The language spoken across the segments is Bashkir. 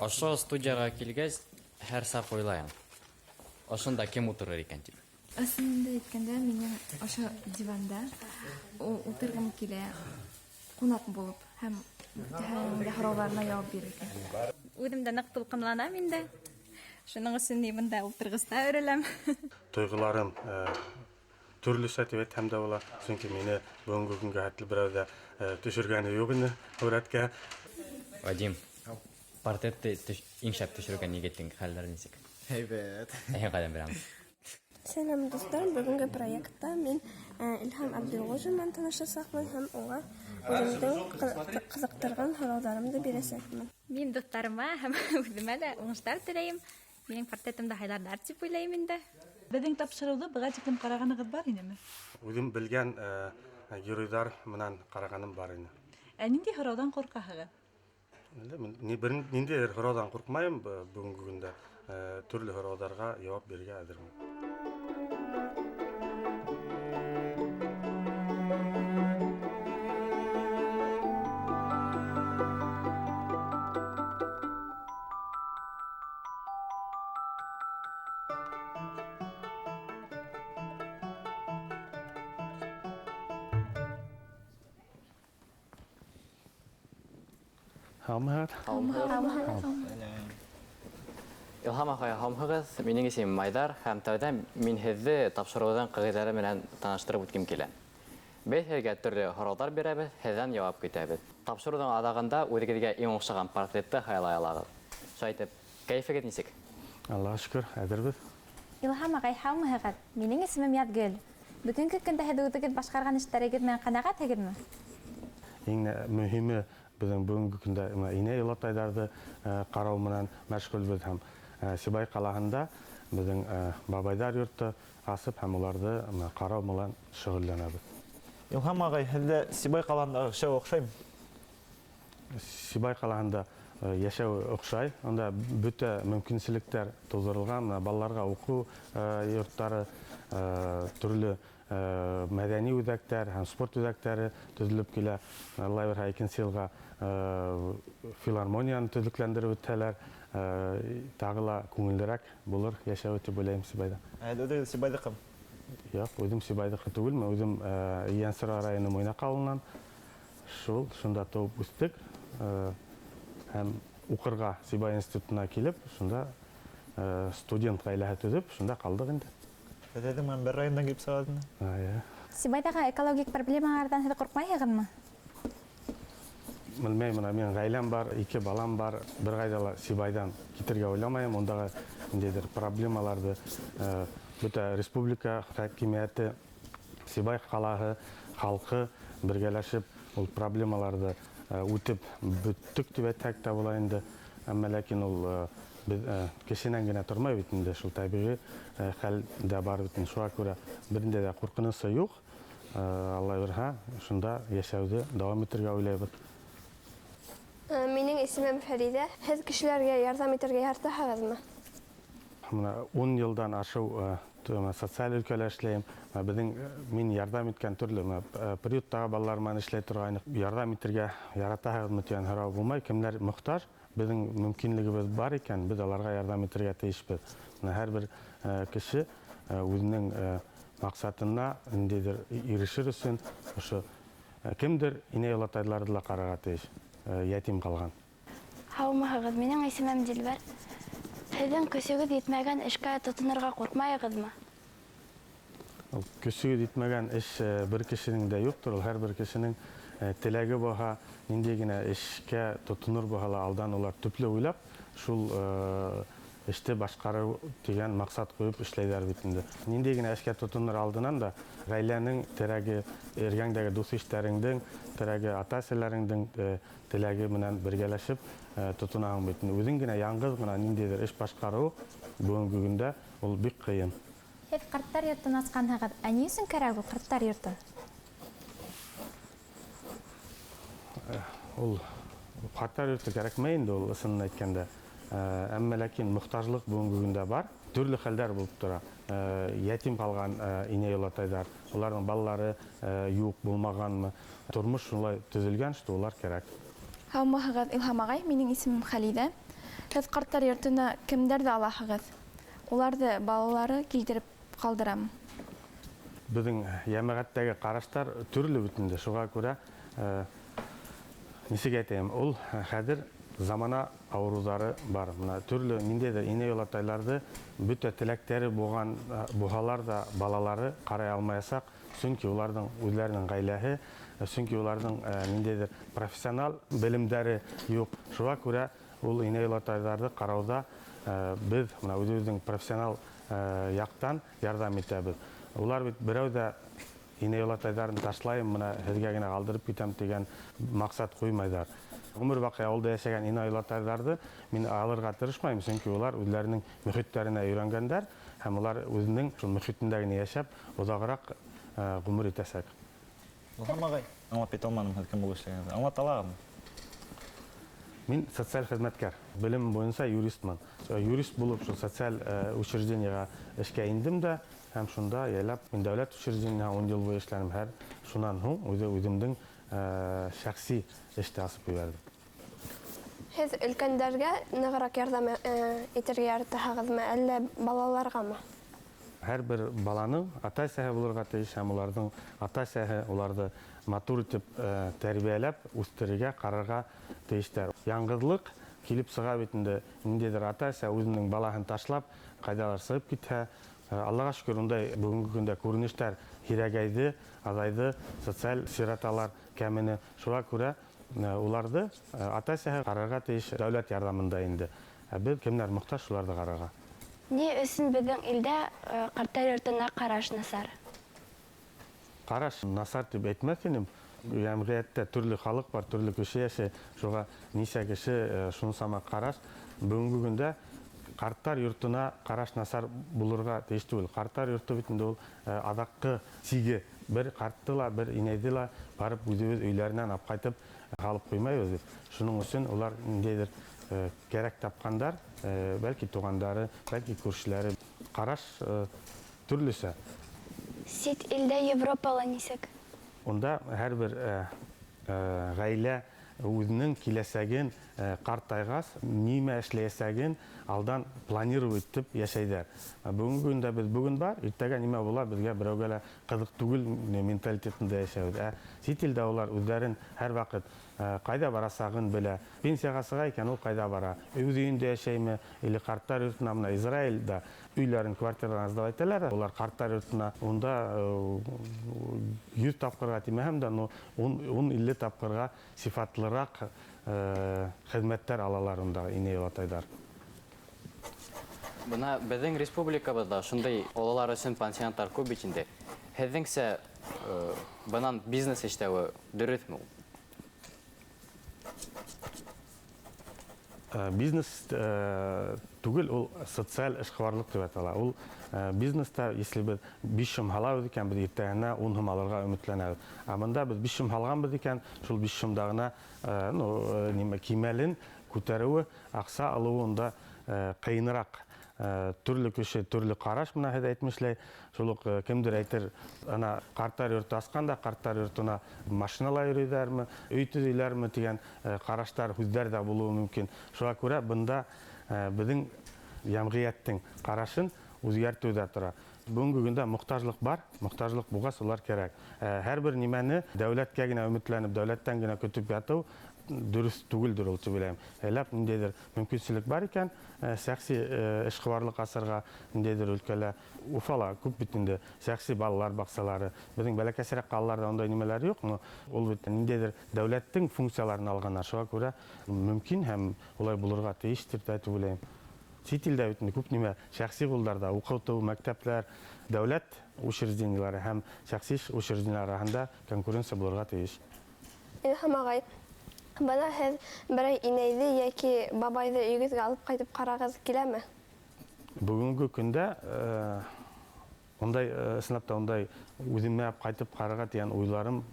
Ошо студияға килгәс, һәр саҡ уйлайым. Ошонда кем ултырыр икән тип. Ысынында әйткәндә, минең ошо диванда ултырғым килә, ҡунаҡ булып һәм бөтәһенең дә һорауҙарына яуап бирергә. Үҙем дә ныҡ тулҡынланам инде. Шуның өсөн ни бында ултырғыста өрөләм. Тойғоларым төрлөсә тип әйтһәм дә була, сөнки мине бөгөнгө көнгә хәтле берәү ҙә төшөргәне юҡ ине һүрәткә. Вадим, портретты иң шәп төшөргән егеттең хәлдәре нисек? Һәйбәт. Ә һин ҡайҙан беләһең? Сәләм, дуҫтар! Бөгөнгө проектта мин Илһам Абдулғужин менән танышасаҡмын һәм уға үҙемдең ҡыҙыҡтырған һорауҙарымды бирәсәкмен. Мин дуҫтарыма һәм үҙемә лә уңыштар теләйем. Минең портретымды һайларҙар тип уйлайым инде. Беҙҙең тапшырыуҙы быға тиклем ҡарағанығыҙ бар инеме? Үҙем белгән геройҙар менән ҡарағаным бар ине. Ә ниндәй һорауҙан ҡурҡаһығыҙ? Мин ниндәйҙер һорауҙан ҡурҡмайым бөгөнгө көндә. Төрлө һорауҙарға яуап бирергә әҙермен. Һаумыһығыҙ? Һаумыһығыҙ. Илһам ағай, һаумыһығыҙ. Минең исемем Айҙар, һәм тәүҙә мин һеҙҙе тапшырыуҙың ҡағиҙәләре менән таныштырып үткем килә. Беҙ һеҙгә төрлө һорауҙар бирәбеҙ, һеҙҙән яуап көтәбеҙ. Тапшырыуҙың аҙағында үҙегеҙгә иң оҡшаған портретты һайлай алағыҙ. Шулай итеп, кәйефегеҙ нисек? Аллаға шөкөр, әҙербеҙ. Илһам ағай, һаумыһығыҙ. Минең исемем Яҙгөл. Бөгөнгө көндә һеҙ үҙегеҙ башҡарған эштәрегеҙ менән ҡәнәғәтһегеҙме? Иң мөһиме беҙҙең бөгөнгө көндә инәй олатайҙарҙы ҡарау менән мәшғүлбеҙ һәм Сибай ҡалаһында беҙҙең бабайҙар йорто асып һәм уларҙы ҡарау менән шөғөлләнәбеҙ. Илһам ағай, һеҙҙә Сибай ҡалаһында йәшәү оҡшаймы? Сибай ҡалаһында йәшәү оҡшай. Унда бөтә мөмкинселектәр тыуҙырылған. Бына балаларға уҡыу йорттары, төрлө мәҙәни үҙәктәр һәм спорт үҙәктәре төҙөлөп килә. Алла бирһә, икенсе йылға филармонияны төҙөкләндереп үтһәләр, тағы ла күңеллерәк булыр йәшәүе тип уйлайым Сибайҙа. Ә һеҙ үҙегеҙ Сибайҙыҡы? Юҡ, үҙем Сибайҙыҡы түгелмен. Үҙем Ейәнсура районы Муйнаҡ ауылынан. Шунда тыуып үҫтек. Һәм уҡырға Сибай институтына килеп, шунда студент ғаиләһе төҙөп, шунда ҡалдыҡ инде. Һеҙҙең менән бер райондан килеп сығадымы? Эйе. Сибайҙағы экологик проблемаларҙан һеҙ ҡурҡмайһығыҙмы? Белмәйем, бына минең ғаиләм бар, ике балам бар. Бер ғайҙа ла Сибайҙан китергә уйламайым. Ундағы ниндәйҙер проблемаларҙы бөтә республика хакимиәте, Сибай ҡалаһы халҡы бергәләшеп ул проблемаларҙы үтеп бөттөк тип әйтһәк тә була инде. Әммә ләкин ул беҙ кешенән генә тормай бит инде, шул тәбиғи хәл дә бар бит инде. Шуға күрә берендә дә ҡурҡынысы юҡ. Алла бирһә, шунда йәшәүҙе дауам итергә уйлайбыҙ. Минең исемем Фәриҙә. Һеҙ кешеләргә ярҙам итергә яратаһығыҙмы? Бына 10 йылдан ашыу социаль өлкәлә эшләйем. Бына мин ярҙам иткән төрлө, бына приюттағы балалар менән эшләй торғайныҡ. Ярҙам итергә яратаһығыҙмы тигән һорау булмай. Кемдәр мохтаж, беҙҙең мөмкинлегебеҙ бар икән, беҙ аларға ярҙам итергә тейешбеҙ. Бына һәр бер кеше үҙенең маҡсатына ниндәйҙер ирешер өсөн ошо кемдер инәй олатайларҙы ла ҡарарға тейеш, ятим ҡалған. Һаумыһығыҙ, минең исемем Дилбәр. Һеҙҙең көсөгөҙ етмәгән эшкә тотонорға ҡурҡмайығыҙмы? Ул көсөгөҙ етмәгән эш бер кешенең дә юҡтыр. Ул һәр бер кешенең теләге булһа, ниндәй генә эшкә тотонор булһа ла, алдан улар төплө уйлап, шул эште башҡарыу тигән маҡсат ҡуйып эшләйҙәр бит инде. Ниндәй генә эшкә тотонор алдынан да ғаиләнең терәге, эргәңдәге дуҫ-иштәреңдең терәге, ата-әсәләреңдең теләге менән бергәләшеп тотонаһың бит инде. Үҙең генә яңғыҙ ғына ниндәйҙер эш башҡарыу бөгөнгө көндә ул бик ҡыйын. Һеҙ ҡарттар йортон асҡанһығыҙ. Ә ни өсөн кәрәк ул ҡарттар йорто? Ул ҡарттар йорто кәрәкмәй инде ул, ысынын әйткәндә. Әммә ләкин мохтажлыҡ бөгөнгө көндә бар. Төрлө хәлдәр булып тора. Ятим ҡалған инәй олатайҙар, уларҙың балалары юҡ булмағанмы? Тормош шулай төҙөлгән, что улар кәрәк. Һаумыһығыҙ, Илһам ағай, минең исемем Хәлиҙә. Һеҙ ҡарттар йортона кемдәрҙе алаһығыҙ? Уларҙы балалары килтереп ҡалдырамы? Беҙҙең йәмәғәттәге ҡараштар төрлө бит инде. Шуға күрә, нисек әйтәйем, ул хәҙер замана ауырыуҙары бар. Бына төрлө ниндәйҙер инәй-олатайларҙы бөтә теләктәре булған булһалар ҙа балалары ҡарай алмаясаҡ, сөнки уларҙың үҙҙәренең ғаиләһе, сөнки уларҙың ниндәйҙер профессионал белемдәре юҡ. Шуға күрә ул инәй-олатайҙарҙы ҡарауҙа беҙ бына үҙебеҙҙең профессионал яҡтан ярҙам итәбеҙ. Улар бит берәү ҙә инәй-олатайҙарын ташлайым, бына һеҙгә генә ҡалдырып китәм тигән маҡсат ҡуймайҙар. Ғүмер баҡый ауылда йәшәгән инәй-олатайҙарҙы мин алырға тырышмайым, сөнки улар үҙҙәренең мөхиттәренә өйрәнгәндәр һәм улар үҙенең шул мөхитендә генә йәшәп оҙағыраҡ ғүмер итәсәк. Илһам ағай, аңлап китә алманым һеҙ кем булып эшләгәнегеҙҙе. Аңлата алағыҙмы? Мин социаль хеҙмәткәр, белем буйынса юристмын. Юрист булып шул социаль учреждениеға эшкә индем дә, һәм шунда яйлап мин дәүләт учреждениеһында 10 йыл буйы эшләнем. Һәр шунан һуң үҙе үҙемдең шәхси эште асып ебәрҙем. Һеҙ өлкәндәргә нығыраҡ ярҙам итергә яратаһығыҙмы, әллә балаларғамы? Һәр бер баланың ата-әсәһе булырға тейеш, һәм уларҙың ата-әсәһе уларҙы матур итеп тәрбиәләп үҫтерергә, ҡарарға тейештәр. Яңғыҙлыҡ килеп сыға бит инде, ниндәйҙер ата-әсә үҙенең балаһын ташлап, ҡайҙалыр сығып китһә, Аллаға шөкөр, ундай бөгөнгө көндә күренештәр һирәгәйҙе, аҙайҙы, социаль сираталар кәмене. Шуға күрә уларҙы ата-әсәһе ҡарарға тейеш дәүләт ярҙамында инде. Ә беҙ кемдәр мохтаж, шуларҙы ҡарарға. Ни өсөн беҙҙең илдә ҡарттар йортона ҡараш насар? Ҡараш насар тип әйтмәҫ инем. Йәмғиәттә төрлө халыҡ бар, төрлө кеше йәшәй. Шуға нисә кеше шунсама ҡараш. Бөгөнгө көндә ҡарттар йортона ҡараш насар булырға тейеш түгел. Ҡарттар йорто бит инде ул аҙаҡҡы сиге. Бер ҡартты ла, бер инәйҙе лә барып үҙебеҙ өйҙәренән алып ҡайтып һалып ҡуймайбыҙ бит. Шуның өсөн улар ниндәйҙер кәрәк тапҡандар, бәлки туғандары, бәлки күршеләре. Ҡараш төрлөсә. Сит илдә Европала нисек? Унда һәр бер ғаилә үҙенең киләсәген ҡартайғас нимә эшләйәсәген алдан планировать итеп йәшәйҙәр. Бөгөнгө көндә беҙ бөгөн бар, иртәгә нимә була, беҙгә берәүгә лә ҡыҙыҡ түгел менталитетында йәшәйбеҙ. Ә сит илдә улар үҙҙәрен һәр ваҡыт ҡайҙа барасағын белә. Пенсияға сыға икән, ул ҡайҙа бара? Үҙ өйөндә йәшәйме или ҡарттар йортона? Бына Израилдә өйләрен квартираларын сдавать итәләр, улар ҡарттар йортона унда 100 тапҡырға тимәһәм дә, но ун илле тапҡырға сифатлыраҡ хеҙмәттәр алалар унда инәй-олатайҙар. Бына беҙҙең республикабыҙҙа шундай ололар өсөн пансионаттар күп бит инде. Һеҙҙеңсә бынан бизнес эшләүе дөрөҫмө ул? Бизнес түгел, ул социаль эшҡыуарлыҡ тип атала. Ул бизнеста, если беҙ 5 һум һалабыҙ икән, беҙ иртәгәһенә 10 һум алырға өмөтләнәбеҙ. Ә бында беҙ 5 һум һалғанбыҙ икән, шул 5 һумда ғына нимә, кимәлен күтәреүе, аҡса алыуы унда ҡыйыныраҡ. Төрлө кеше, төрлө ҡараш, бына һеҙ әйтмешләй, шул уҡ кемдер әйтер, ана ҡарттар йорто асҡан да, ҡарттар йортона машинала йөрөйҙәрме, өй төҙөйҙәрме тигән ҡараштар, һүҙҙәр ҙә булыуы мөмкин. Шуға күрә бында беҙҙең йәмғиәттең ҡарашын үҙгәртеү ҙә тора. Бөгөнгө көндә мохтажлыҡ бар, мохтажлыҡ булғас улар кәрәк. Һәр бер нимәне дәүләткә генә өмөтләнеп, дәүләттән генә көтөп ятыу дөрөҫ түгелдер ул тип уйлайым. Әләп ниндәйҙер мөмкинселек бар икән, шәхси эшҡыуарлыҡ асырға ниндәйҙер өлкәлә, Уфала күп бит инде шәхси балалар баҡсалары. Беҙҙең бәләкәсерәк ҡалаларҙа ундай нимәләр юҡ, но ул бит ниндәйҙер дәүләттең функцияларын алғандар. Шуға күрә мөмкин һәм улай булырға тейештер тип уйлайым. Сит илдә бит инде күп нимә шәхси ҡулдарҙа, уҡытыу, мәктәпләр, дәүләт учреждениелары һәм шәхси учреждениелар араһында конкуренция булырға тейеш. Илһам ағай, бына һеҙ берәй инәйҙе йәки бабайҙы өйөгөҙгә алып ҡайтып ҡарағыҙ киләме? Бөгөнгө көндә ундай ысынлап та ундай үҙемә алып ҡайтып ҡарарға тигән уйларым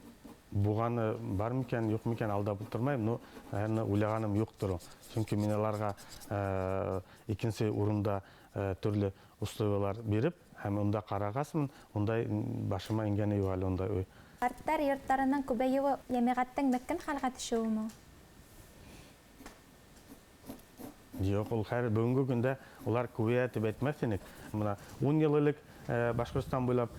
булғаны бар микән, юҡ микән, алдап ултырмайым, но, наверное, уйлағаным юҡтыр ул. Сөнки мин уларға икенсе урында төрлө условиялар биреп, һәм унда ҡарағасмын, ундай башыма ингәне юҡ әле ундай уй. Ҡарттар йорттарының күбәйеүе йәмғиәттең меҫкен хәлгә төшөүеме? Юҡ, ул хәҙер бөгөнгө көндә улар күбәйә тип әйтмәҫ инек. Бына 10 йыл элек Башҡортостан буйлап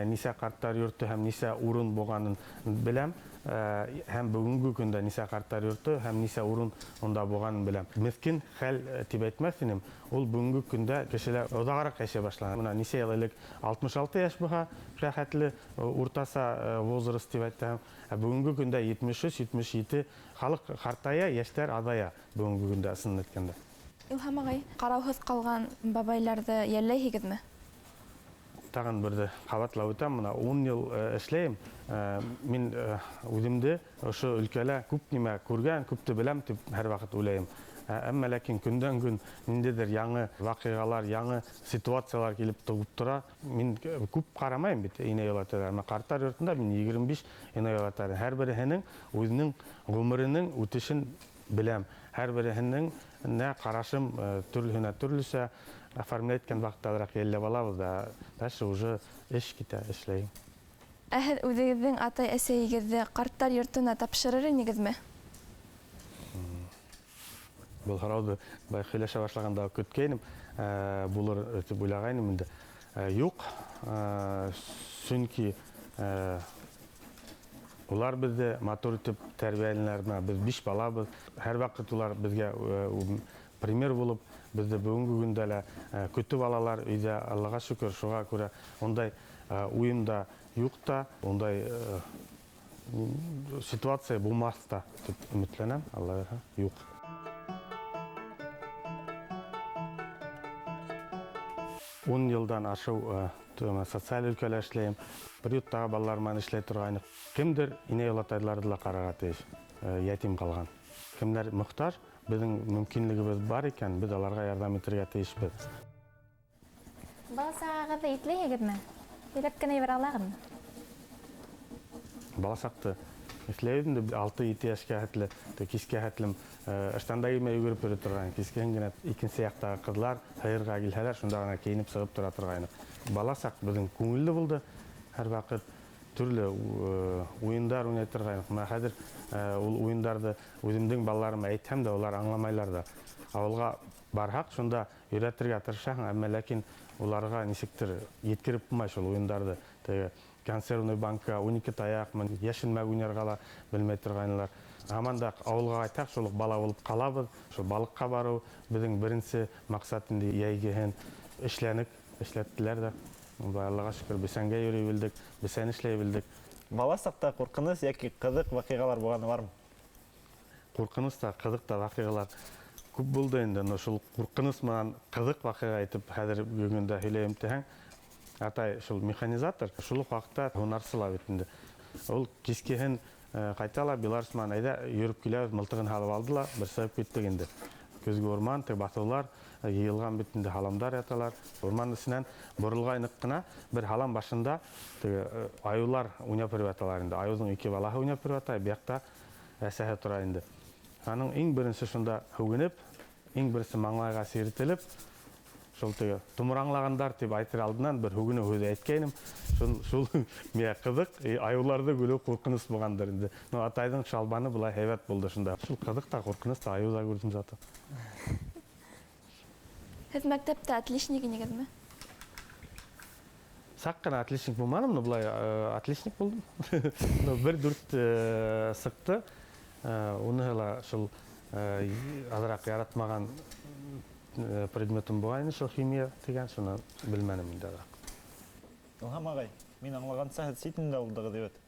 нисә ҡарттар йорто һәм нисә урын булғанын беләм. Һәм бөгөнгө көндә нисә ҡарттар йорто һәм нисә урын унда булғанын беләм. Меҫкен хәл тип әйтмәҫ инем. Ул бөгөнгө көндә кешеләр оҙағыраҡ йәшәй башланы. Бына нисә йыл элек 66 йәш булһа, рәхәтле уртаса возраст тип әйтәм. Ә бөгөнгө көндә 73, 77 халыҡ ҡартая, йәштәр аҙая бөгөнгө көндә ысын әйткәндә. Илһам ағай, ҡарауһыҙ ҡалған бабайларҙы йәлләйһегеҙме? Тағын берҙе ҡабатлап үтәм, бына 10 йыл эшләйем. Мин үҙемде ошо өлкәлә күп нимә күргән, күпте беләм тип һәр ваҡыт уйлайым. Әммә ләкин көндән көн ниндәйҙер яңы ваҡиғалар, яңы ситуациялар килеп тыуып тора. Мин күп ҡарамайым бит инәй олатайҙар. Әммә ҡарттар йортонда мин 25 инәй олатайҙар. Һәр береһенең үҙенең ғүмеренең үтешен беләм. Һәр береһенең нә ҡарашым төрлөһөнә төрлөсә оформлять иткән ваҡытталыраҡ йәлләп алабыҙ да, дальше уже эш китә, эшләйем. Ә һеҙ үҙегеҙҙең атай-әсәйегеҙҙе ҡарттар йортона тапшырыр инегеҙме? Был һорауҙы былай һөйләшә башлағанда көткәйнем, булыр тип уйлағайным инде. Юҡ, сөнки улар беҙҙе матур итеп тәрбиәләнеләр. Бына беҙ 5 балабыҙ. Һәр ваҡыт улар беҙгә пример булып, беҙҙе бөгөнгө көндә лә көтөп алалар өйҙә, Аллаға шөкөр, шуға күрә ундай уйым да юҡ та, ундай ситуация булмаҫ та тип өмөтләнәм, Алла бирһә, юҡ. 10 йылдан ашыу социаль өлкәлә эшләйем. Приюттағы балалар менән эшләй торғайныҡ. Кемдер инәй олатайларҙы ла ҡарарға тейеш, ятим ҡалған. Кемдәр мохтаж, беҙҙең мөмкинлегебеҙ бар икән, беҙ аларға ярҙам итергә тейешбеҙ. Бала сағығыҙҙы иҫләйһегеҙме? Һөйләп кенә ебәрә алағыҙмы? Бала саҡты иҫләйем инде, 6-7 йәшкә хәтле, кискә хәтлем, ыштанда кеймәй йүгереп йөрөй торғайным. Кискеһен генә икенсе яҡтағы ҡыҙлар һыйырға килһәләр, шунда ғына кейенеп сығып тора торғайныҡ. Бала саҡ беҙҙең күңелле булды. Һәр ваҡыт төрлө уйындар уйнай торғайныҡ. Бына хәҙер ул уйындарҙы үҙемдең балаларыма әйтһәм дә, улар аңламайлар ҙа. Ауылға барһаҡ, шунда өйрәтергә тырышаһың, әммә ләкин уларға нисектер еткереп булмай шул уйындарҙы. Теге консервный банка, 12 таяҡ, йәшенмәк уйнарға ла белмәй торғайнылар. Һаман да ауылға ҡайтһаҡ, шул уҡ бала булып ҡалабыҙ. Шул балыҡҡа барыу беҙҙең беренсе маҡсат инде, йәйгеһен эшләнек, эшләттеләр ҙә. Аллаға шөкөр, бесәнгә йөрөй белдек, бесән эшләй белдек. Бала саҡта ҡурҡыныс йәки ҡыҙыҡ ваҡиғалар булғаны бармы? Ҡурҡыныс та, ҡыҙыҡ та ваҡиғалар күп булды инде. Но шул ҡурҡыныс менән ҡыҙыҡ ваҡиға әйтеп хәҙер бөгөн дә һөйләйем тиһәң, атай шул механизатор, шул уҡ ваҡытта һунарсы ла бит инде. Ул кискеһен ҡайта ла Беларусь менән әйҙә йөрөп киләбеҙ, мылтығын һалып алды ла, бер сығып киттек инде. Көҙгө урман, теге баҫыуҙар йыйылған бит инде, һаламдар яталар. Урман эсенән боролғайныҡ ҡына бер һалам башында теге айыулар уйнап йөрөп яталар инде. Айыуҙың ике балаһы уйнап йөрөп ята, бияҡта әсәһе тора инде. Аның иң беренсе шунда һүгенеп, иң беренсе маңлайға сиртелеп, шул теге тумыраңлағандар тип әйтер алдынан бер һүгенеү һүҙе әйткәйнем. Шул миңә ҡыҙыҡ, айыуларҙы күреү ҡурҡыныс булғандыр инде. Но атайҙың шалбаны былай һәйбәт булды шунда. Шул ҡыҙыҡ та, ҡурҡыныс та, айыу ҙа күрҙем заты. Һеҙ мәктәптә отличник инегеҙме? Саҡ ҡына отличник булманым, но былай отличник булдым. Но бер дүрт сыҡты. Уныһы ла шул аҙыраҡ яратмаған предметым булғайны, шул химия тигән, шуны белмәнем инде аҙыраҡ. Илһам ағай, мин аңлағанса, һеҙ сит илдә булдығыҙ бит?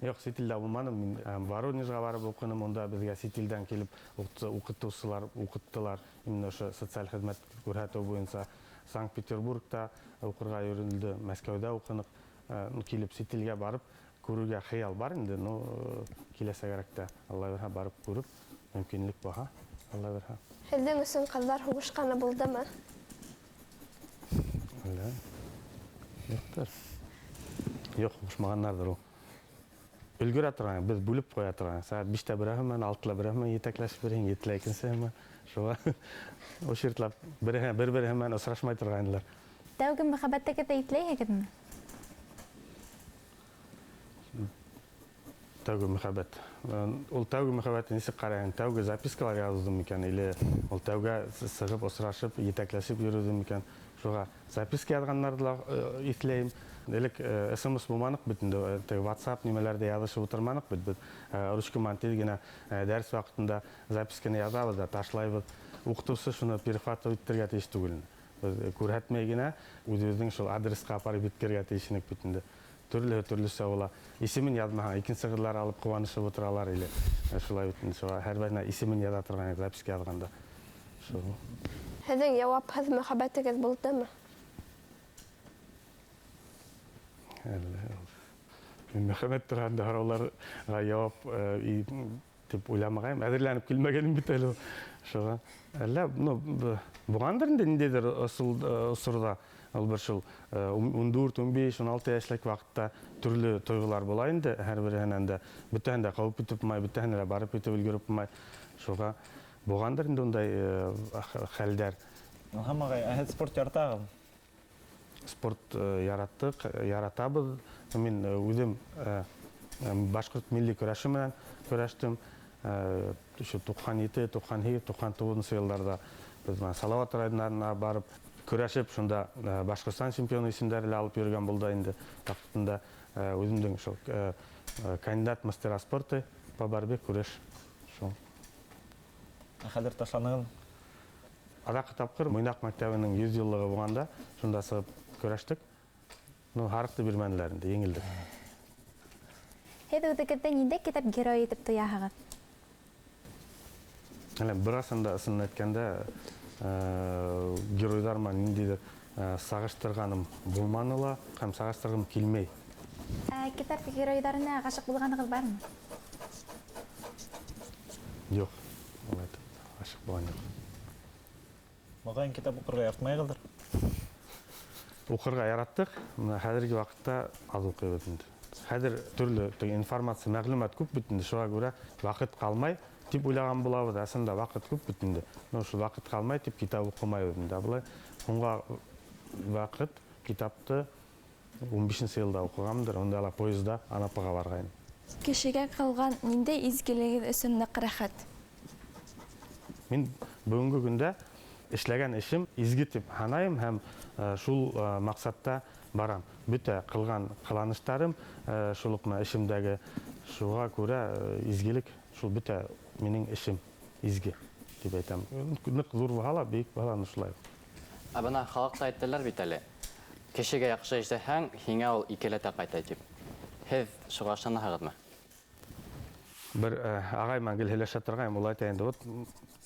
Юҡ, сит илдә булманым. Мин Воронежға барып уҡыным, унда беҙгә сит илдән килеп уҡытыусылар уҡыттылар. Именно ошо социаль хеҙмәт күрһәтеү буйынса Санкт-Петербургта уҡырға йөрөлдө, Мәскәүҙә уҡыныҡ. Килеп сит илгә барып күрергә хыял бар инде, но киләсәгерәктә Алла бирһә барып күреп мөмкинлек булһа, Алла бирһә. Һеҙҙең өсөн ҡыҙҙар һуғышҡаны булдымы? Әллә. Юҡтыр. Юҡ, һуғышмағандарҙыр ул. Өлгөрә торған, беҙ бүлеп ҡуя торған. Сәғәт биштә берәүһе менән, алтыла берәүһе менән етәкләшеп береһең, етелә икенсеһе менән. Шуға очертлап бер-береһе менән осрашмай торғайнылар. Тәүге мөхәббәтегеҙҙе иҫләйһегеҙме? Тәүге мөхәббәт. Ул тәүге мөхәббәтте нисек ҡарайһың? Тәүге запискалар яҙҙым микән или ул тәүгә сығып осрашып, етәкләшеп йөрөйҙөм микән? Шуға записка яҙғандарҙы ла иҫләйем. Элек СМС булманыҡ бит инде, теге WhatsApp нимәләрҙә яҙышып ултырманыҡ бит беҙ. Ручка менән тиҙ генә дәрес ваҡытында записканы яҙабыҙ ҙа ташлайбыҙ. Уҡытыусы шуны перехватывать итергә тейеш түгел. Беҙ күрһәтмәй генә үҙебеҙҙең шул адресҡа апарып еткерергә тейеш инек бит инде. Төрлөһө төрлөсә була. Исемен яҙмаһаң, икенсе ҡыҙҙар алып ҡыуанышып ултыралар или шулай бит инде. Шуға һәр береһенә исемен яҙа торған записка яҙғанда. Шул. Һеҙҙең яуапһыҙ мөхәббәтегеҙ булдымы? Әллә. Мин мөхәббәт тураһында һорауларға яуап тип уйламағайым. Әҙерләнеп килмәгәнем бит әле. Шуға. Әллә, ну, булғандыр инде ниндәйҙер осорҙа. Ул бер шул 14, 15, 16 йәшлек ваҡытта төрлө тойғолар була инде. Һәр береһенән дә бөтәһен дә ҡыуып итеп булмай, бөтәһенә лә барып итеп өлгөрөп булмай. Шуға булғандыр инде ундай хәлдәр. Илһам ағай, ә һеҙ спорт яратағыҙмы? Спорт яраттыҡ, яратабыҙ. Мин үҙем башҡорт милли көрәше менән көрәштем. Ошо 97, 98, 99 йылдарҙа беҙ менән Салават райондарына барып көрәшеп, шунда Башҡортостан чемпионы исемдәре лә алып йөрөгән булды инде. Ваҡытында үҙемдең шул кандидат мастера спорта по борьбе көрәш шул. Ә хәҙер ташланығыҙ? Аҙаҡҡы тапҡыр Муйнаҡ мәктәбенең 100 йыллығы булғанда шунда сығып көрәштек. Ну, һарыҡты бирмәнеләр инде, еңелдек. Һеҙ үҙегеҙҙе ниндәй китап геройы итеп тояһығыҙ? Әле бер асында ысын әйткәндә, геройҙар менән ниндәйҙер сағыштырғаным булманы ла, һәм сағыштырғым килмәй. Китап геройҙарына ғашиҡ булғанығыҙ бармы? Юҡ, улай итеп ғашиҡ булған юҡ. Моғайын китап уҡырға яратмайғыҙҙыр? Уҡырға яраттыҡ, бына хәҙерге ваҡытта аҙ уҡыйбыҙ инде. Хәҙер төрлө теге информация, мәғлүмәт күп бит инде, шуға күрә ваҡыт ҡалмай тип уйлаған булабыҙ. Әсында ваҡыт күп бит инде. Но шул ваҡыт ҡалмай тип китап уҡымайбыҙ инде. Былай һуңға ваҡыт китапты 15 йылда уҡығанмдыр, унда ла поезда Анапаға барғайным. Кешегә ҡылған ниндәй изгелегеҙ өсөн ныҡ рәхәт? Мин бөгөнгө көндә эшләгән эшем изге тип һанайым һәм шул маҡсатта барам. Бөтә ҡылған ҡыланыштарым, шул уҡ эшемдәге, шуға күрә изгелек, шул бөтә минең эшем изге тип әйтәм. Ныҡ ҙур булһа ла, бейек булһа ла, шулай. Ә бына халыҡта әйтәләр бит әле, кешегә яҡшы эшләһәң, һиңә ул икеләтә ҡайта тип. Һеҙ шуға ышанаһығыҙмы? Бер ағай менән гел һөйләшә торғайным, ул әйтә инде, вот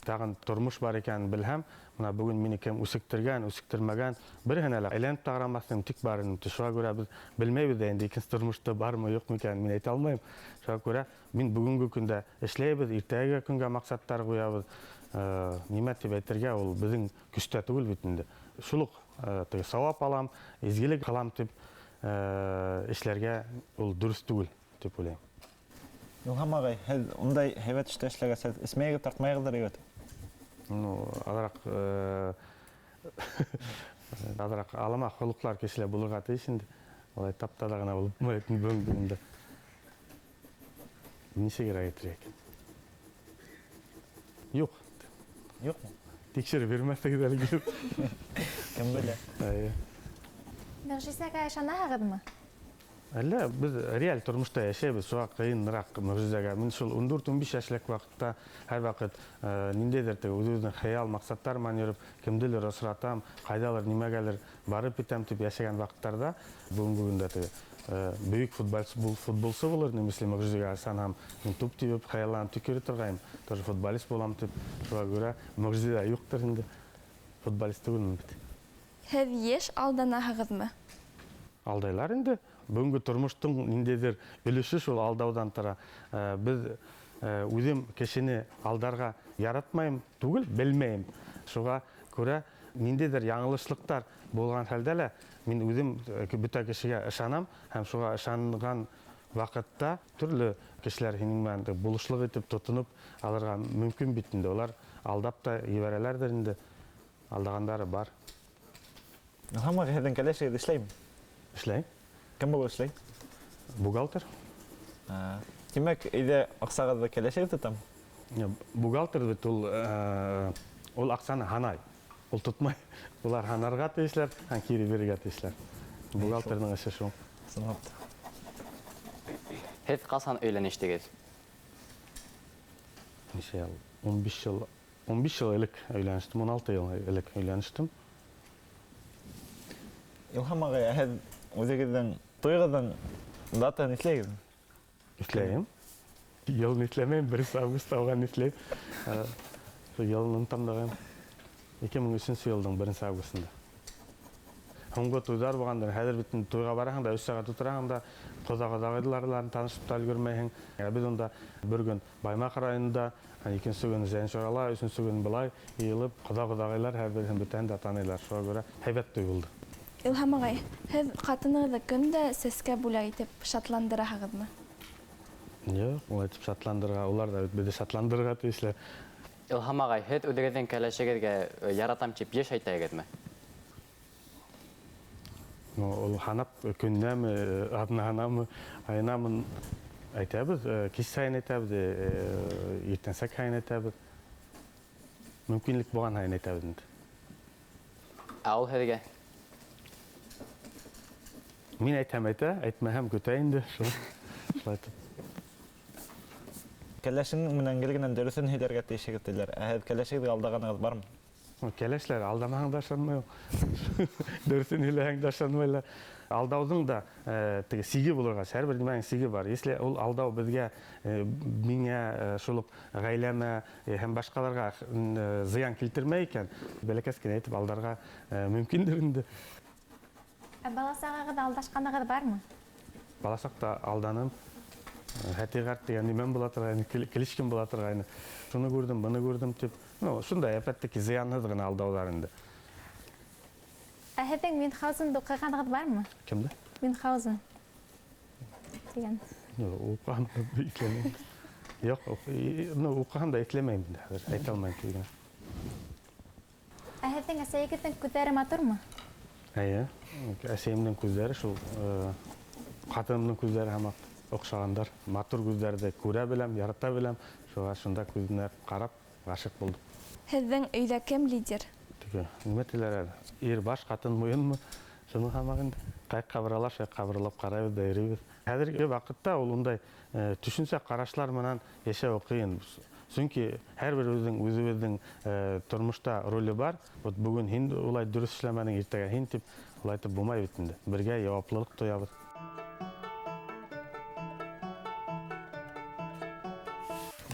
тағын тормош бар икәнен белһәм, бына бөгөн мине кем үсектерген, үсектермәгән, береһенә лә әйләнеп тә ҡарамаҫ инем, тик бар инем. Шуға күрә беҙ белмәйбеҙ ҙә инде икенсе тормошта бармы, юҡмы икәнен мин әйтә алмайым. Шуға күрә мин бөгөнгө көндә эшләйбеҙ, иртәгә көнгә маҡсаттар ҡуябыҙ. Нимә тип әйтергә, ул беҙҙең көстә түгел бит инде. Шул уҡ теге сауап алам, изгелек ҡылам тип эшләргә ул дөрөҫ түгел тип уйлайым. Илһам ағай, һеҙ ундай һәйбәт эштә эшләгәс, һеҙ эсмәйегеҙ, тартмайығыҙҙыр әйбәт? Ну, аҙыраҡ алама холоҡлар кешеләр булырға тейеш инде. Улай тап-таҙа ғына булып булмай бөгөнгө көндә. Нисегерәк әйтергә икән? Юҡ. Юҡмы? Тикшереп йөрөмәҫһегеҙ әле килеп. Кем белә? Эйе. Мөғжизәгә ышанаһығыҙмы? Әллә, беҙ реаль тормошта йәшәйбеҙ, шуға ҡыйыныраҡ мөғжизәгә. Мин шул 14-15 йәшлек ваҡытта һәр ваҡыт ниндәйҙер теге үҙебеҙҙең хыял, маҡсаттар менән йөрөп, кемделер осратам, ҡайҙалыр, нимәгәлер барып итәм тип йәшәгән ваҡыттарҙа бөгөнгө көндә теге бөйөк футболсы булыр инем, если мөғжизәгә ышанһам, мин туп тибеп хыялланып тик йөрөй торғайным, тоже футболист булам тип, шуға күрә мөғжизә юҡтыр инде, футболист түгелмен бит. Һеҙ йыш алданаһығыҙмы? Алдайлар инде. Бөгөнгө тормоштоң ниндәйҙер өлөшө шул алдауҙан тора. Беҙ үҙем кешене алдарға яратмайым түгел, белмәйем. Шуға күрә ниндәйҙер яңылышлыҡтар булған хәлдә лә мин үҙем бөтә кешегә ышанам һәм шуға ышанған ваҡытта төрлө кешеләр һинең менән булышлыҡ итеп тотоноп алырға мөмкин бит инде. Улар алдап та ебәрәләрҙер инде. Алдағандары бар. Илһам ағай, һеҙҙең кәләшегеҙ эшләйме? Эшләй. Кем булып эшләй? Бухгалтер. Тимәк, өйҙә аҡсағыҙҙы кәләшегеҙ тотам? Бухгалтер бит ул аҡсаны һанай. Ул тотмай. Улар һанарға тейешләр, һәм кире бирергә тейешләр. Бухгалтерҙың эше шул. Ысынлап та. Һеҙ ҡасан өйләнештегеҙ? Нисә йыл? 15 йыл. 15 йыл элек өйләнештем, 16 йыл элек өйләнештем. Илһам ағай, ә һеҙ үҙегеҙҙең туйығыҙҙың датаһын иҫләйһегеҙме? Иҫләйем. Йылын иҫләмәйем, 1 август алған иҫләйем. Йылын онотам да ҡуям. Ике мең өсөнсө йылдың 1 августында. Һуңғы туйҙар булғандыр. Хәҙер бит инде туйға бараһың да, 3 сәғәт ултыраһың да, ҡоҙа-ҡоҙағыйлар танышып та өлгөрмәйһең. Ә беҙ унда бер көн Баймаҡ районында, икенсе көн Зәйеншорала, өсөнсө көн былай йыйылып, ҡоҙа-ҡоҙағыйлар һәр береһен бөтәһен дә таныйлар. Шуға күрә һәйбәт туй булды. Илһам ағай, һеҙ ҡатынығыҙҙы көн дә сәскә бүләк итеп шатландыраһығыҙмы? Юҡ, улай итеп шатландырырға, улар ҙа бит беҙҙе шатландырырға тейешләр. Илһам ағай, һеҙ үҙегеҙҙең кәләшегеҙгә яратам тип йыш әйтәгеҙме? Ул һанап көнөнәме, аҙнаһынамы, айынамы әйтәбеҙ, кис һайын әйтәбеҙ, иртәнсәк һайын әйтәбеҙ. Мөмкинлек булған һайын әйтәбеҙ инде. Ә ул һеҙгә? Мин әйтһәм әйтә, әйтмәһәм көтә инде, шулай итеп. Кәләшең менән гел генә дөрөҫөн һөйләргә тейешегеҙ тиләр. Ә һеҙ кәләшегеҙгә алдағанығыҙ бармы? Кәләшләр алдамаһаң да ышанмай ул. Дөрөҫөн һөйләһәң дә ышанмайлар. Алдауҙың да теге сиге булырға, һәр бер нимәнең сиге бар. Если ул алдау беҙгә, миңә, шул уҡ ғаиләмә һәм башҡаларға зыян килтермәй икән, бәләкәс кенә әйтеп алдарға мөмкиндер инде. Ә бала сағығыҙ алдашҡанығыҙ бармы? Бала саҡта алданым. Хәтиғәр тигән нимәм була торғайны, килешкем була торғайны. Шуны күрҙем, быны күрҙем тип. Шундай, әлбиттә, зыянһыҙ ғына алдауҙар инде. Ә һеҙҙең Мюнхгаузенды уҡығанығыҙ бармы? Кемде? Мюнхгаузен тигән. Юҡ, уҡығанды иҫләмәйем. Юҡ, уҡығанды иҫләмәйем инде хәҙер, әйтә алмайым тиҙ генә. Ә һеҙҙең әсәйегеҙҙең күҙҙәре матурмы? Эйе, әсәйемдең күҙҙәре шул ҡатынымдың күҙҙәре һымаҡ оҡшағандар. Матур күҙҙәрҙе күрә беләм, ярата беләм. Шуға шунда күҙенә ҡарап ғашиҡ булдым. Һеҙҙең өйҙә кем лидер? Теге, нимә тиләр әле? Ир баш, ҡатын муйынмы? Шуның һымаҡ инде. Ҡай ҡабыралар, шулай ҡабыралап ҡарайбыҙ да йөрөйбөҙ. Хәҙерге ваҡытта ул ундай төшөнсә ҡарашлар менән йәшәү ҡыйын. Сөнки һәр бер үҙебеҙҙең тормошта роле бар. Вот бөгөн һин улай дөрөҫ эшләмәнең, иртәгә һин тип улай итеп булмай бит инде. Бергә яуаплылыҡ тоябыҙ.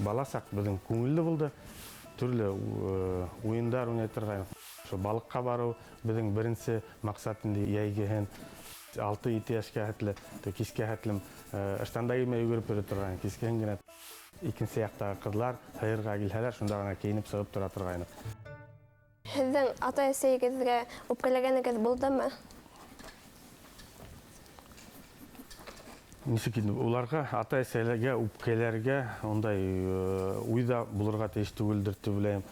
Бала саҡ беҙҙең күңелле булды. Төрлө уйындар уйнай торғайныҡ. Шул балыҡҡа барыу беҙҙең беренсе маҡсат инде йәйгеһен. Алты-ете йәшкә хәтле, кискә хәтлем ыштан да кеймәй йүгереп йөрөй торғайныҡ. Кискеһен генә икенсе яҡтағы ҡыҙҙар һыйырға килһәләр, шунда ғына кейенеп сығып тора торғайныҡ. Һеҙҙең атай-әсәйегеҙгә үпкәләгәнегеҙ булдымы? Нисек инде уларға, атай-әсәйләргә үпкәләргә ундай уй ҙа булырға тейеш түгелдер тип уйлайым.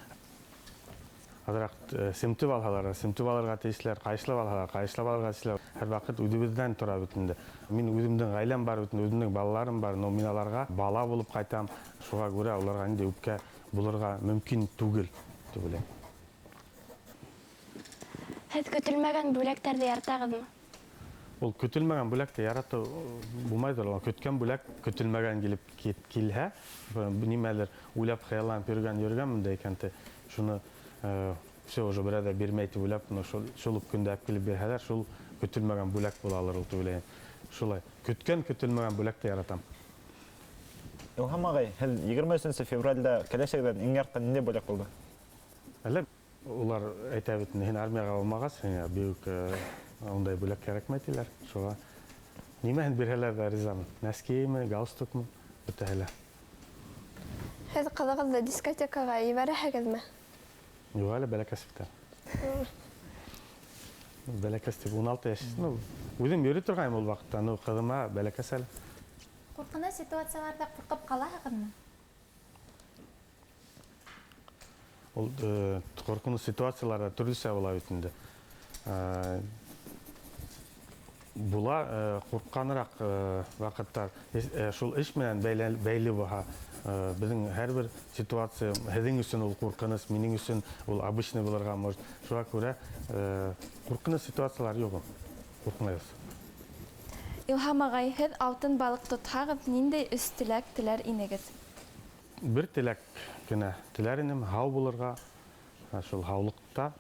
Аҙыраҡ семтеп алһалар, семтеп алырға тейешләр, ҡайышлап алһалар, ҡайышлап алырға тейешләр. Һәр ваҡыт үҙебеҙҙән тора бит инде. Мин үҙемдең ғаиләм бар бит инде, үҙемдең балаларым бар, но мин аларға бала булып ҡайтам. Шуға күрә уларға ниндәй үпкә булырға мөмкин түгел тип уйлайым. Һеҙ көтөлмәгән бүләктәрҙе яратағыҙмы? Ул көтөлмәгән бүләкте яратыу булмайҙыр. Ул көткән бүләк көтөлмәгән килеп килһә, нимәлер уйлап хыялланып йөрөгәнмен дә икән, шуны все уже берәү ҙә бирмәй тип уйлап, но шул уҡ көндә алып килеп бирһәләр, шул көтөлмәгән бүләк була алыр ул тип уйлайым. Шулай, көткән көтөлмәгән бүләкте яратам. Илһам ағай, һеҙ егерме өсөнсө февралдә кәләшегеҙҙән иң яратҡан ниндәй бүләк булды? Әллә улар әйтә бит, һин армияға бармағас, һиңә бик ундай бүләк кәрәкмәй тиләр. Шуға нимәһен бирһәләр ҙә ризамын. Нәскиме, галстукмы, бөтәһе лә. Һеҙ ҡыҙығыҙҙы дискотекаға ебәрәһегеҙме? Юҡ әле, бәләкәс бит әле. Бәләкәс тип 16 йәш. Үҙем йөрөй торғайным ул ваҡытта, но ҡыҙыма бәләкәс әле. Ҡурҡыныс ситуацияларҙа ҡурҡып ҡалаһығыҙмы? Ул ҡурҡыныс ситуацияларҙа төрлөсә була бит инде. Була ҡурҡҡаныраҡ ваҡыттар. Шул эш менән бәйле булһа, беҙҙең һәр бер ситуация һеҙҙең өсөн ул ҡурҡыныс, минең өсөн ул обычный булырға может. Шуға күрә ҡурҡыныс ситуациялар юҡ, ҡурҡмайбыҙ. Илһам ағай, һеҙ алтын балыҡ тотһағыҙ, ниндәй өс теләк теләр инегеҙ? Бер теләк кенә теләр инем, һау булырға, шул һаулыҡта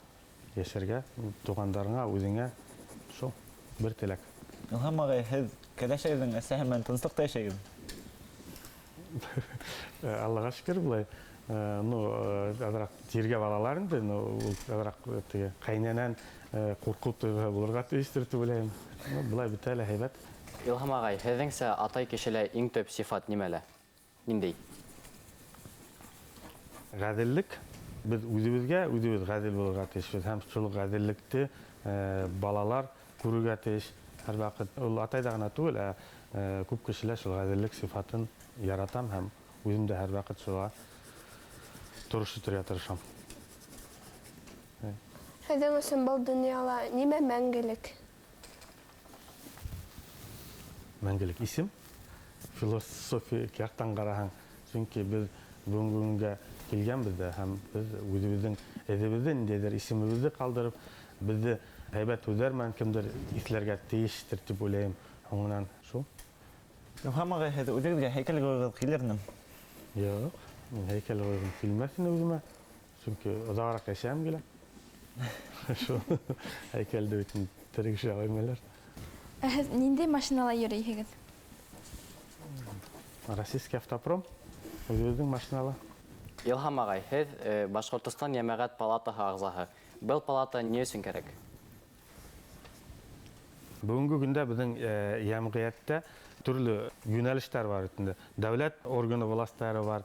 йәшәргә, туғандарыңа, үҙеңә, шул бер теләк. Илһам ағай, һеҙ кәләшегеҙҙең әсәһе менән тыныслыҡта йәшәйһегеҙме? Аллаға шөкөр, былай, ну, аҙыраҡ тиргәп алалар инде, ну, ул аҙыраҡ теге ҡәйнәнән ҡурҡыу тойғоһо булырға тейештер тип уйлайым. Ну, былай бөтә лә һәйбәт. Илһам ағай, һеҙҙеңсә атай кешелә иң төп сифат нимәлә? Ниндәй? Ғәҙеллек. Беҙ үҙебеҙгә үҙебеҙ ғәҙел булырға тейешбеҙ һәм шул ғәҙеллекте балалар күрергә тейеш һәр ваҡыт. Ул атайҙа ғына түгел, ә күп кешеләр шул ғәҙеллек сифатын яратам һәм үҙем дә һәр ваҡыт шуға торош итергә тырышам. Һеҙҙең өсөн был донъяла нимә мәңгелек? Мәңгелек исем. Философик яҡтан ҡараһаң, сөнки беҙ бөгөнгө көнгә килгәнбеҙ ҙә һәм беҙ үҙебеҙҙең эҙебеҙҙе, ниндәйҙер исемебеҙҙе ҡалдырып, беҙҙе һәйбәт һүҙҙәр менән кемдер иҫләргә тейештер тип уйлайым. Һуңынан шул. Илһам ағай, һеҙ үҙегеҙгә һәйкәл ҡуйғығыҙ килерме? Юҡ, мин һәйкәл ҡуйғым килмәҫ ине үҙемә, сөнки оҙағыраҡ йәшәгем килә. Шул һәйкәлде бит тере кешегә ҡуймайлар. Ә һеҙ ниндәй машинала йөрөйһөгөҙ? Российский автопром, үҙебеҙҙең машинала. Илһам ағай, һеҙ Башҡортостан Йәмәғәт палатаһы ағзаһы. Был палата ни өсөн кәрәк? Бөгөнгө көндә беҙҙең йәмғиәттә төрлө йүнәлештәр бар инде. Дәүләт органы властары бар,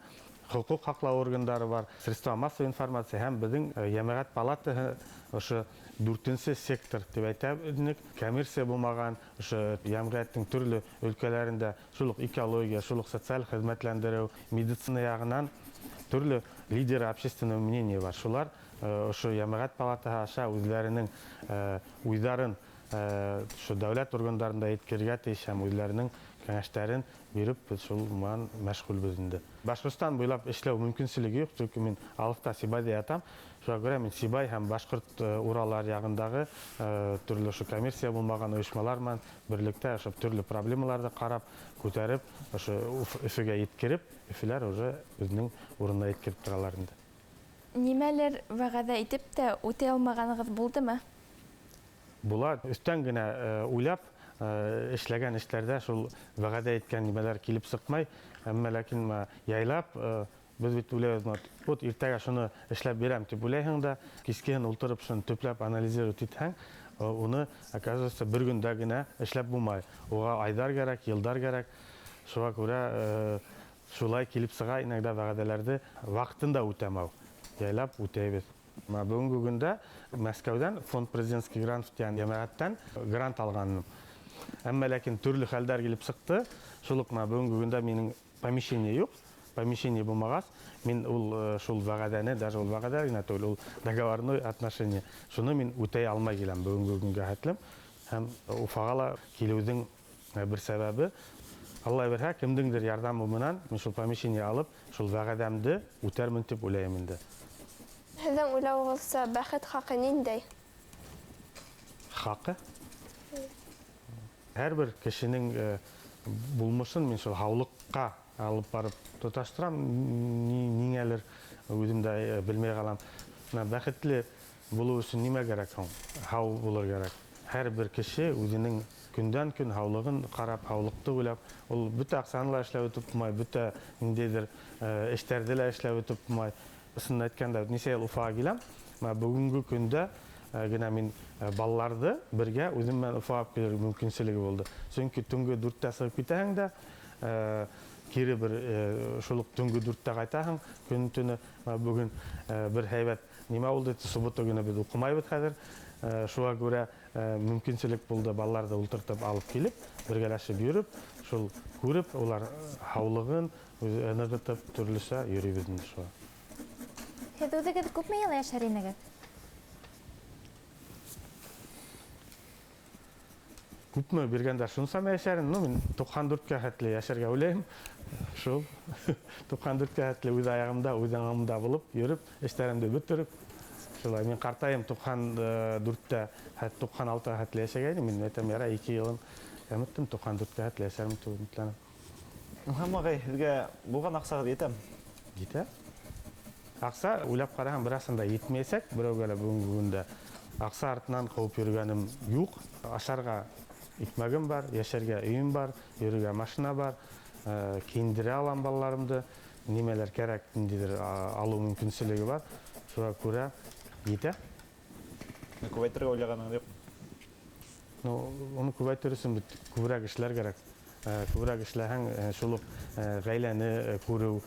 хоҡуҡ һаҡлау органдары бар, средства массовой информации һәм беҙҙең йәмәғәт палатаһы ошо дүртенсе сектор тип әйтә инек. Коммерция булмаған ошо йәмғиәттең төрлө өлкәләрендә шул уҡ экология, шул уҡ социаль хеҙмәтләндереү, медицина яғынан төрлө лидеры общественного мнения бар. Шулар ошо йәмәғәт палатаһы аша үҙҙәренең уйҙарын ошо дәүләт органдарында еткерергә тейеш һәм үҙҙәренең кәңәштәрен биреп, беҙ шул менән мәшғүлбеҙ инде. Башҡортостан буйлап эшләү мөмкинселеге юҡ, сөнки мин алыҫта Сибайҙа ятам. Шуға күрә мин Сибай һәм Башҡорт Уралар яғындағы төрлө ошо коммерция булмаған ойошмалар менән берлектә ошо төрлө проблемаларҙы ҡарап, күтәреп, ошо Өфөгә еткереп, Өфөләр уже үҙенең урынына еткереп торалар инде. Нимәлер вәғәҙә итеп тә үтә алмағанығыҙ булдымы? Була, өҫтән генә уйлап эшләгән эштәрҙә шул вәғәҙә иткән нимәләр килеп сыҡмай, әммә ләкин яйлап беҙ бит уйлайбыҙ, вот иртәгә шуны эшләп бирәм тип уйлайһың да, кискеһен ултырып шуны төпләп анализировать итһәң, уны, оказывается, бер көндә генә эшләп булмай. Уға айҙар кәрәк, йылдар кәрәк. Шуға күрә шулай килеп сыға иногда вәғәҙәләрҙе ваҡытында үтәмәү. Яйлап үтәйбеҙ. Мына бөгөнгө көндә Мәскәүҙән фонд президентский грант тигән йәмәғәттән грант алғаным. Әммә ләкин төрлө хәлдәр килеп сыҡты. Шул уҡ мына бөгөнгө көндә минең помещение юҡ. Помещение булмағас, мин ул шул вәғәҙәне, даже ул вәғәҙә генә түгел, ул договорной отношение. Шуны мин үтәй алмай киләм бөгөнгө көнгә хәтлем. Һәм Уфаға ла килеүҙең бер сәбәбе, Алла бирһә, кемдеңдер ярҙамы менән мин шул помещение алып, шул вәғәҙәмде үтәрмен тип уйлайым инде. Һеҙҙең уйлауығыҙса, бәхет хаҡы ниндәй? Хаҡы? Һәр бер кешенең булмышын мин шул һаулыҡҡа алып барып тоташтырам, ниңәлер үҙем дә белмәй ҡалам. Бына бәхетле булыу өсөн нимә кәрәк һуң? Һау булыр кәрәк. Һәр бер кеше үҙенең көндән көн һаулығын ҡарап, һаулыҡты уйлап, ул бөтә аҡсаны ла эшләп үтеп булмай, бөтә ниндәйҙер эштәрҙе лә эшләп үтеп булмай. Ысынын әйткәндә, нисә йыл Уфаға киләм, бына бөгөнгө көндә генә мин балаларҙы бергә үҙем менән Уфаға алып килер мөмкинселеге булды. Сөнки төнгө дүрттә сығып китәһең дә, кире бер шул уҡ төнгө дүрттә ҡайтаһың, көн төнө. Бына бөгөн бер һәйбәт нимә булды, суббота көнө беҙ уҡымайбыҙ хәҙер. Шуға күрә мөмкинселек булды балаларҙы ултыртып алып килеп, бергәләшеп йөрөп, шул күреп, улар һаулығын нығытып төрлөсә йөрөйбөҙ инде шуға. Һеҙ үҙегеҙ күпме йыл йәшәр инегеҙ? Күпме биргәндәр, шунса йәшәрем. Ну, мин 94-кә хәтле йәшәргә уйлайым. Шул 94-кә хәтле үҙ аяғымда, үҙ аңымда булып, йөрөп, эштәремде бөтөрөп. Шулай, мин ҡартайым 94-тә, хәт 96-ға хәтле йәшәгәйнем. Мин әйтәм, ярай, 2 йылым кәметтем, 94-кә хәтле йәшәрмен тип өмөтләнәм. Илһам ағай, һеҙгә булған аҡсағыҙ етәме? Етә. Аҡса, уйлап ҡараһаң, бераһында етмәйәсәк, берәүгә лә бөгөнгө көндә. Аҡса артынан ҡыуып йөрөгәнем юҡ. Ашарға икмәгем бар, йәшәргә өйөм бар, йөрөргә машина бар, кейендерә алам балаларымды, нимәләр кәрәк, ниндәйҙер алыу мөмкинселеге бар. Шуға күрә етә. Күбәйтергә уйлағанығыҙ юҡ? Ну, уны күбәйтер өсөн бит күберәк эшләр кәрәк. Күберәк эшләһәң, шул уҡ ғаиләне күреү,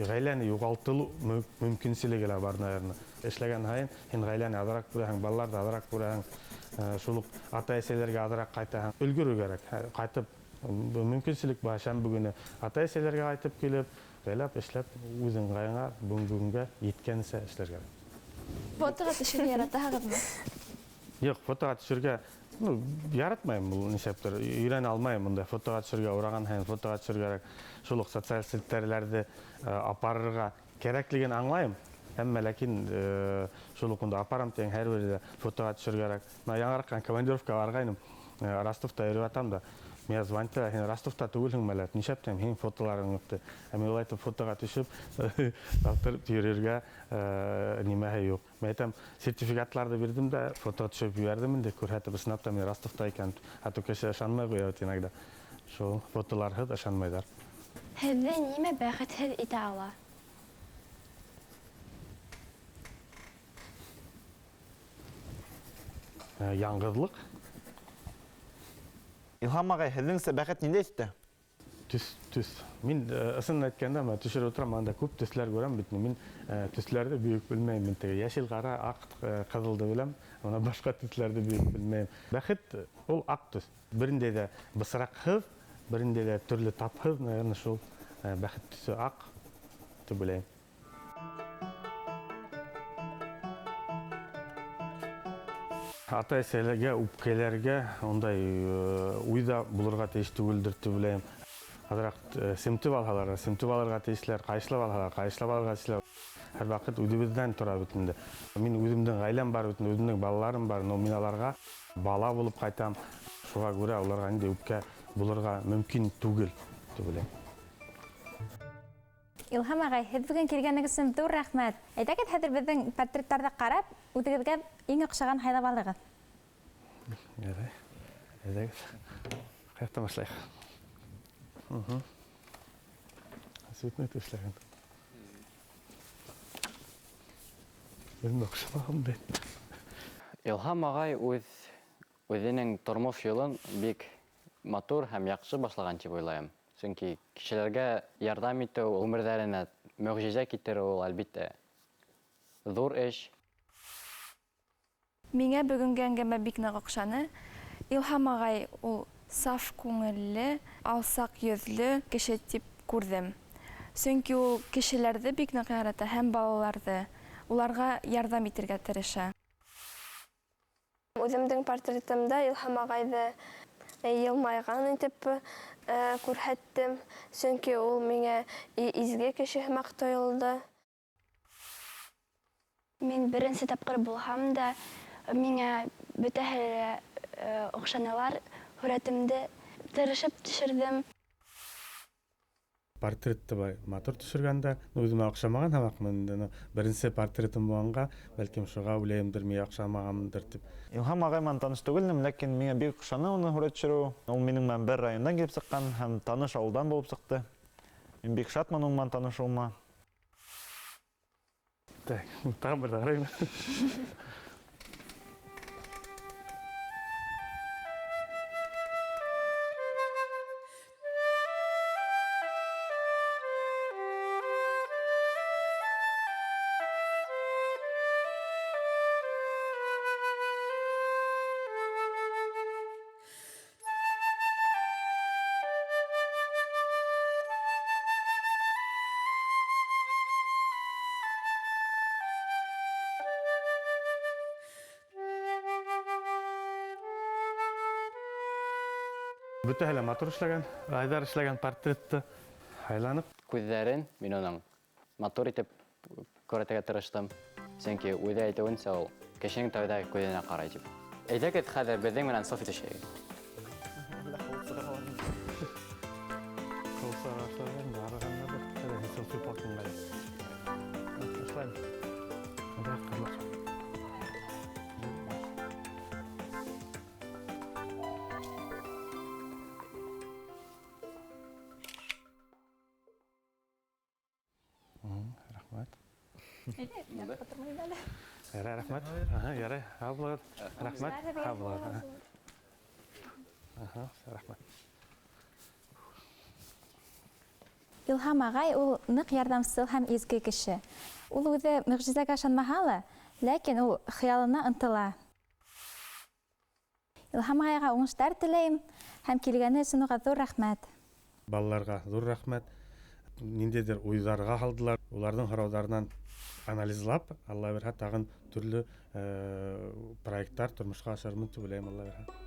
ғаиләне юғалтыу мөмкинселеге лә бар, наверное. Эшләгән һайын һин ғаиләне аҙыраҡ күрәһең, балаларҙы аҙыраҡ күрәһең, шул уҡ ата-әсәләргә аҙыраҡ ҡайтаһың. Өлгөрөү кәрәк. Ҡайтып, мөмкинселек бар, шәмбе көнө ата-әсәләргә ҡайтып килеп, җайлап эшләп, үҙ ыңғайыңа бөгөнгө көнгә еткәнсә эшләр кәрәк. Фотоға төшөргә яратаһығыҙмы? Юҡ, фотоға төшөргә, ну, яратмайым, ул нисәптер, өйрәнә алмайым бындай фотоға төшөргә, ураған һайын фотоға төшөргә кәрәк. Шул уҡ социаль селтәрҙәрҙе апарырға кәрәклеген аңлайым, әммә ләкин шул уҡ унда апарам тигән һәр берҙә фотоға төшөргә кәрәк. Мына яңыраҡ командировка барғайным, Ростовта йөрөп ятам да, миңә звонит, һин Ростовта түгелһең мәле, нишләп тием, һинең фотоларың юҡ ти. Ә мин улай итеп фотоға төшөп, тартырып йөрөргә нимәһе юҡ. Мин әйтәм, сертификатларҙы бирҙем дә, фото төшөп ебәрҙем инде, күрһәтеп, ысынлап та мин Ростовта икән. А то кеше ышанмай ҡуя бит иногда. Шул фотоларһыҙ ышанмайҙар. Һеҙҙе нимә бәхетһеҙ итә ала? Яңғыҙлыҡ. Илһам ағай, һеҙҙеңсә бәхет ниндәй төҫтә? Төҫ, төҫ. Мин ысын әйткәндә, мына төшөрөп ултырам, анда күп төҫләр күрәм бит. Мин төҫләрҙе бик белмәйем. Мин теге йәшел, ҡара, аҡ, ҡыҙылды беләм. Мына башҡа төҫләрҙе бик белмәйем. Бәхет ул аҡ төҫ. Бер ниндәй ҙә бысраҡһыҙ, бер ниндәй ҙә төрлө тапһыҙ, наверное, шул бәхет төҫө аҡ тип уйлайым. Ата-әсәләргә, үпкәләргә ундай уйҙа булырға тейеш түгелдер тип уйлайым. Аҙыраҡ семтеп алһалар, семтеп алырға тейешләр, ҡайышлап алһалар, ҡайышлап алырға тейешләр. Һәр ваҡыт үҙебеҙҙән тора бит инде. Мин үҙемдең ғаиләм бар бит, үҙемдең балаларым бар, но мин аларға бала булып ҡайтам. Шуға күрә уларға ниндәй үпкә булырға мөмкин түгел тип уйлайым. Илһам ағай, һеҙ бөгөн килгәнегеҙ өсөн ҙур рәхмәт. Әйҙәгеҙ, хәҙер беҙҙең портреттарҙы ҡарап, үҙегеҙгә иң оҡшаған һайлап алығыҙ. Ярай, әйҙәгеҙ. Ҡаяҡтан башлайыҡ? Цветной эшләгән. Үҙемә оҡшамаған бит. Илһам ағай үҙенең тормош юлын бик матур һәм яҡшы башлаған тип уйлайым. Сөнки кешеләргә ярҙам итеү, ғүмерҙәренә мөғжизә китереү ул, әлбиттә, ҙур эш. Миңә бөгөнгө әңгәмә бик ныҡ оҡшаны. Илһам ағай ул саф күңелле, алсаҡ йөҙлө кеше тип күрҙем. Сөнки ул кешеләрҙе бик ныҡ ярата һәм балаларҙы. Уларға ярҙам итергә тырыша. Үҙемдең портретымда Илһам ағайҙы йылмайған итеп күрһәттем, сөнки ул миңә изге кеше һымаҡ тойолдо. Мин беренсе тапҡыр булһам да, миңә бөтәһе лә оҡшанылар, һүрәтемде тырышып төшөрҙөм. Портретты былай матур төшөргәндә, үҙемә оҡшамаған һымаҡмын инде, беренсе портретым булғанға, бәлкем шуға уйлайымдыр, миңә оҡшамағанмындыр тип. Илһам ағай менән таныш түгелмен, ләкин миңә бик оҡшаны уның һүрәт төшөрөүе. Ул минең менән бер райондан килеп сыҡҡан һәм таныш ауылдан булып сыҡты. Мин бик шатмын уның менән танышыуыма. Так, тағы бер ҡарайым. Бөтәһе лә матур эшләгән, Айҙар эшләгән портретты һайланып. Күҙҙәрен мин уның матур итеп күрһәтергә тырыштым. Сөнки үҙе әйтеүенсә, ул кешенең тәүҙә күҙенә ҡарай тип. Әйҙәгеҙ, хәҙер беҙҙең менән селфи төшәйек. Рәхмәт. Ярай, рәхмәт. Аһа, ярай, һау булығыҙ. Рәхмәт. Һау булығыҙ. Аһа, рәхмәт. Илһам ағай ул ныҡ ярҙамсыл һәм изге кеше. Ул үҙе мөғжизәгә ышанмаһа ла, ләкин ул хыялына ынтыла. Илһам ағайға уңыштар теләйем һәм килгәне өсөн уға ҙур рәхмәт. Балаларға ҙур рәхмәт. Ниндәйҙер уйҙарға һалдылар. Уларҙың һорауҙарынан анализлап, Алла бирһә, тағын төрлө проекттар тормошҡа ашырмын тип уйлайым, Алла бирһә.